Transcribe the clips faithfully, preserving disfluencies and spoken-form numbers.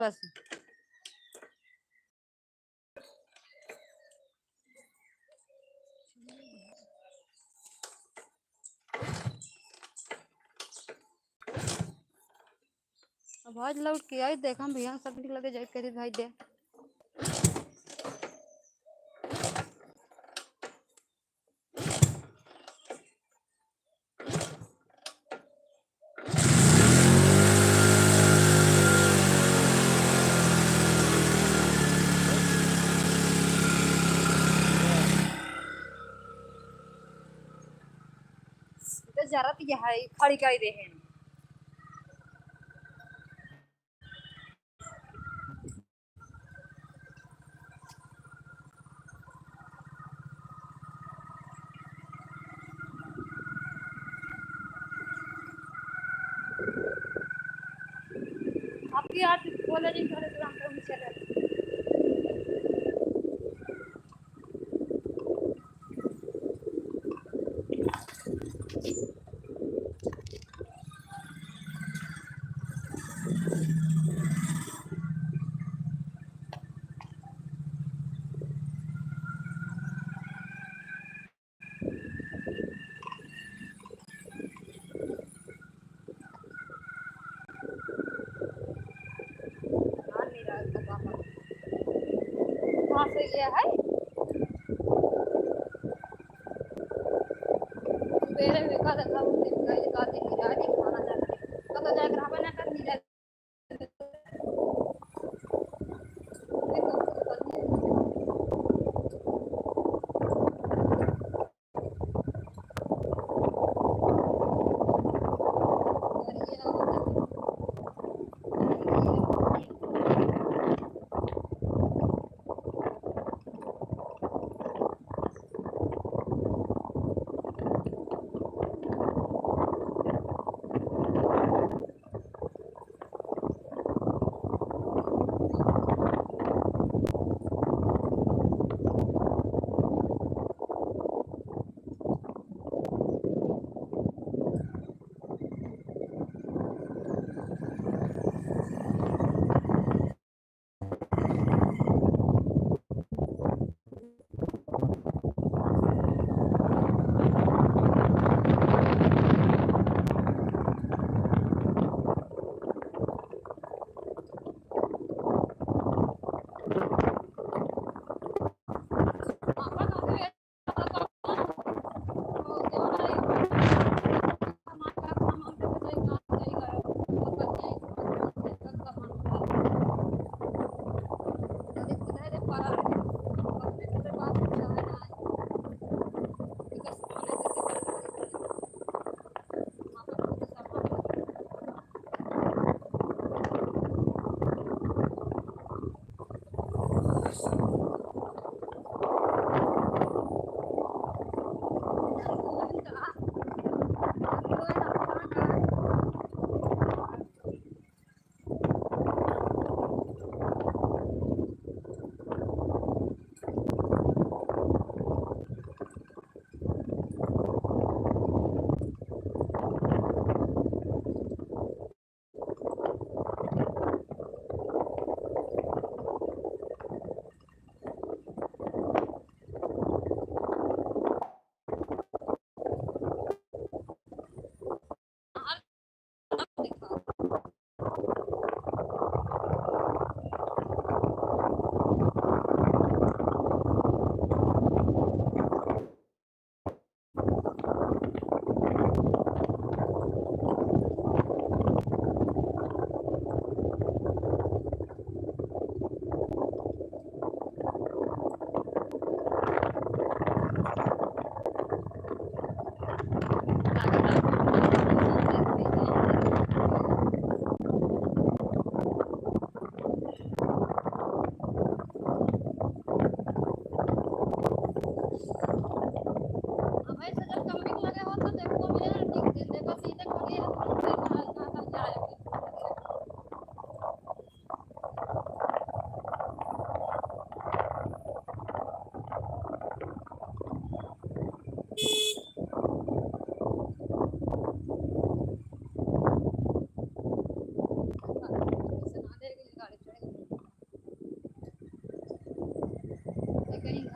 बस। अब आज लौट के आई, देखम भैया सब निकल के जाए करी भाई दे। तो जरा तो यह है, खड़ी करी दे हैं। आपकी आज बोले जी, थोड़े दूर हम लोग चले। कहाँ से ये है? सुबेरे में का देखा, उठ के गई, का दिन गिरा, दिन खाना जाके, कब तो जाके रहबे ना कर, नीला।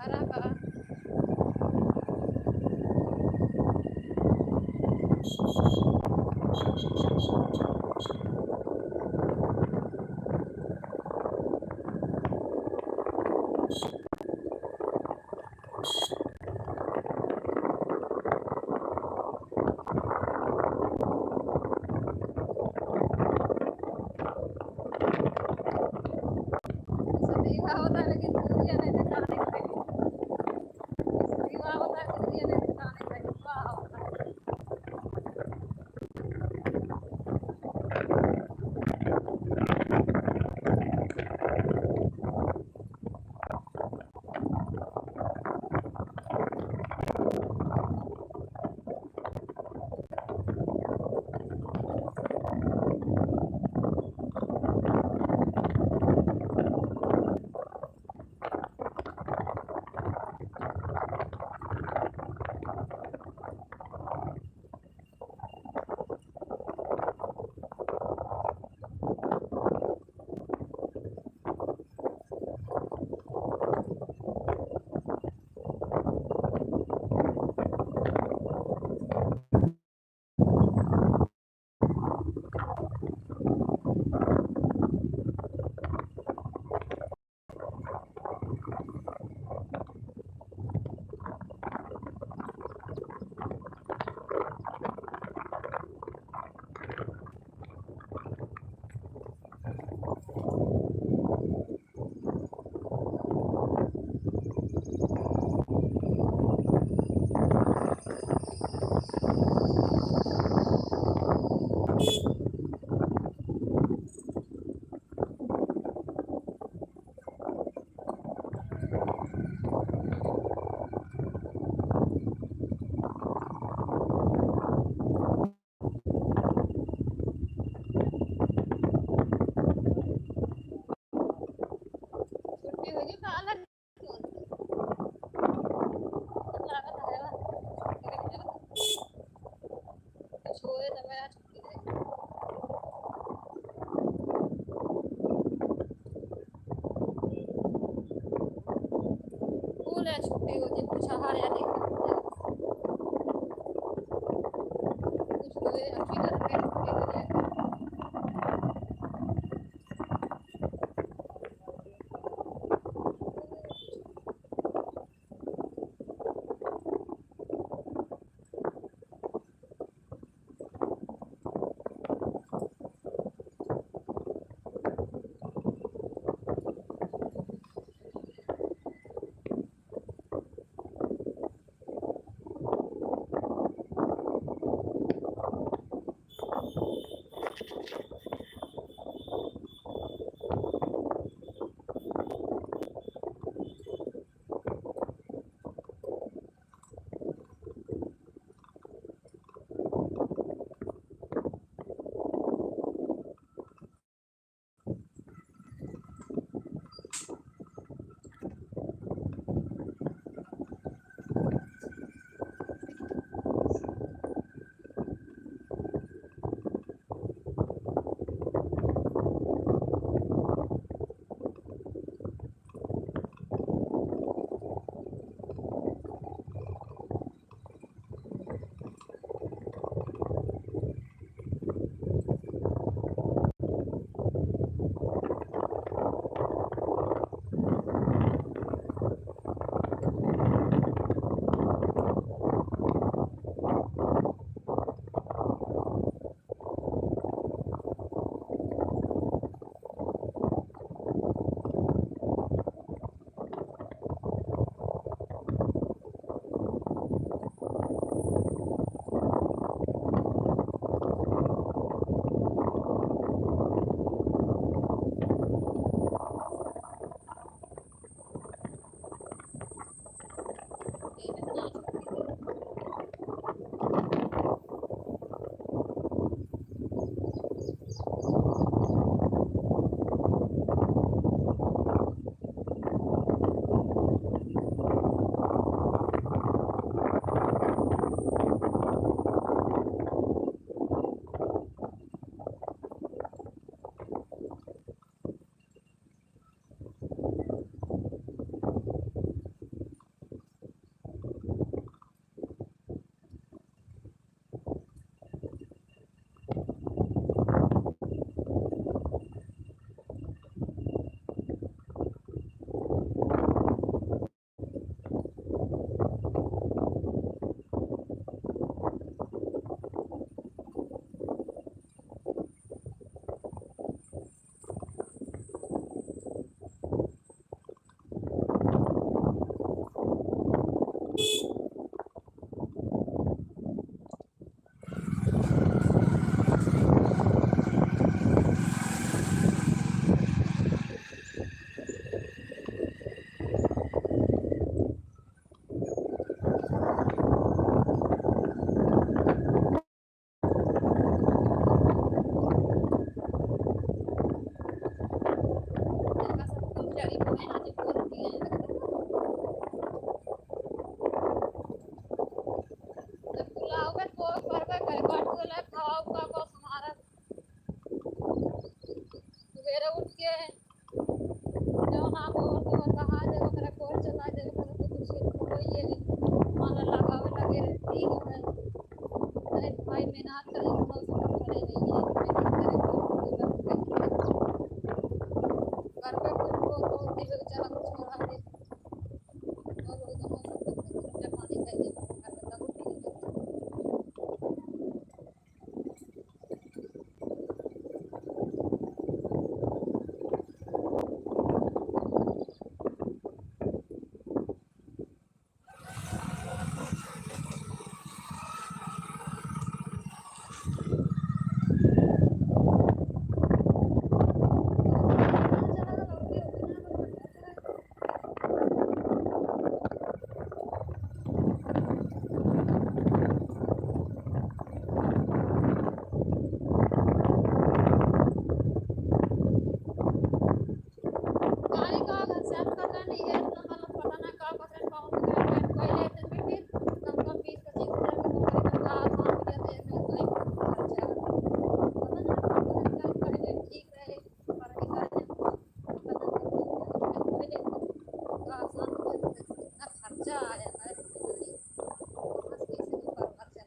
रहा बा। छुट्टी हो गई, काला क्यों? लागत है, कुछ होए तो मेरा छुट्टी दे। बोले छुट्टी हो जाए, कुछ हार या नहीं। कुछ होए, अच्छी तरह से छुट्टी हो जाए। अरे, वो है ना, जो बोलती है, जब बुलाओगे तो करबे करे, काट के लाए, खाओ का, का हमारा। सुबेरे उठ के जौन आप और तो कहा दे, ओकरा कोर चला दे, ओकरा तो कुछ होइए, मन लगावे लगे रहती है। अरे भाई, मेहनत करे, मौसम करे नहीं है, मेहनत करे, कोई बात नहीं। घर पे कुछ हो तो दिल बेचारा कुछ हो रहा है। और वो तो मौसम तो कुछ पानी चाहिए, घर पे तब उठेंगे। गाड़ी का अगर सेट करना नहीं है, तो मतलब पता ना का बटन पाऊँ, तो मैं पहले से भी फिर कम कम बीस पच्चीस हजार के तो मेरे को आसान हो गया, तो मैं लाइफ खर्चा। पता ना, पता ना, पहले ठीक रहे, पर अभी का है, पता नहीं, पहले का आसान हो गया, तो इतना खर्चा आया है, पता नहीं, कहाँ से कैसे होगा खर्चा।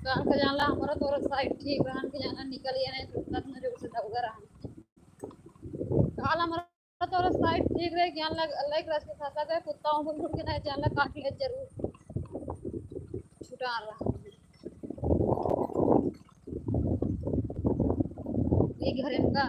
कान के जानला, हमारा तोरा साइड ठीक रहन के जाना निकल गया, नहीं तो इतना जोर से दौड़ा रहन। काल हमारा तोरा साइड ठीक रहे, ज्ञान लग, लाइक रस के साथ साथ कुत्ता उमुल घुट के नहीं जानला काट ले जरूर। छुटा रहा। ये घरे में का?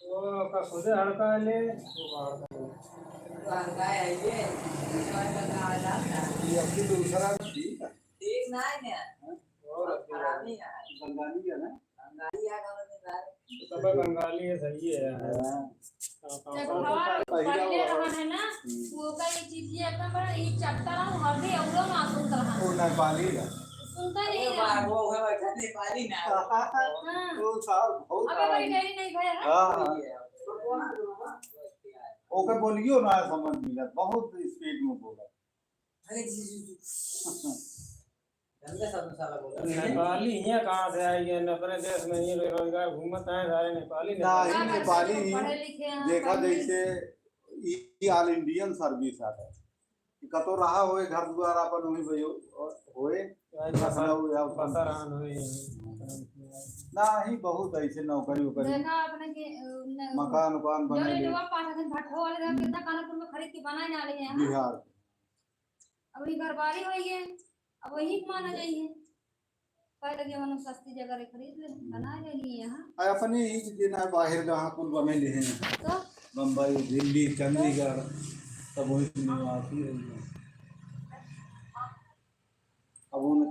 वो का सोझे हड़का ले, ये अभी दूसरा ठीक है। ठीक ना है। और बंगाली है ना? बंगाली है, कौनो दिन आए। सब बंगाली है, सही है यार। हाँ। देखो, हमारा पहले रहा है ना, हम्म। वो का ये चीज, ये एकदम बड़ा, ये चट्टा रहा, हम भी अउरो मासूम रहा। वो नेपाली है। सुनता नहीं अरे है। वाह, वो है, वो नेपाली ना। हाँ। वो सार बहुत अब हमारी आदमी। डेरी नहीं भैया है। हाँ, हाँ। ओकर बोलियो ना समझ मिला, बहुत स्पीड में बोला। अरे जी, जी, जी। गंदा सा मसाला बोला। नेपाली हियाँ कहाँ से आई है? अपने देश में ही बेरोजगार घूमत हैं सारे नेपाली, ना, नेपाली। ही नेपाली ही पढ़े लिखे हैं, देखा पढ़े जैसे ई, ई all Indian service आता है। कि कतो रहा होए घर दुआर आपन वहीं पे होए, आज बसा, लखनऊ या बसा रहन होए। ना ही बहुत ऐसे नौकरी वोकरी। देखा आपने के, अ, न-, मकान उकान जो बने ले। रेडियो पास अखन भट्ठो वाले रहे, हम्म। कितना कानपुर में खरीद के बनाए ना ले हैं। बिहार। अब वही घरबारी होइए, अब वही माना जाइए। पहले के मनो सस्ती जगह रे खरीद ले, बना ले लिए यहाँ। आ, अपने ही जे ना बाहर जहाँ कुल बने ले हैं। तो? बम्बई, दिल्ली, चंडीगढ़, सब वही निवासी रही हैं। अब उनके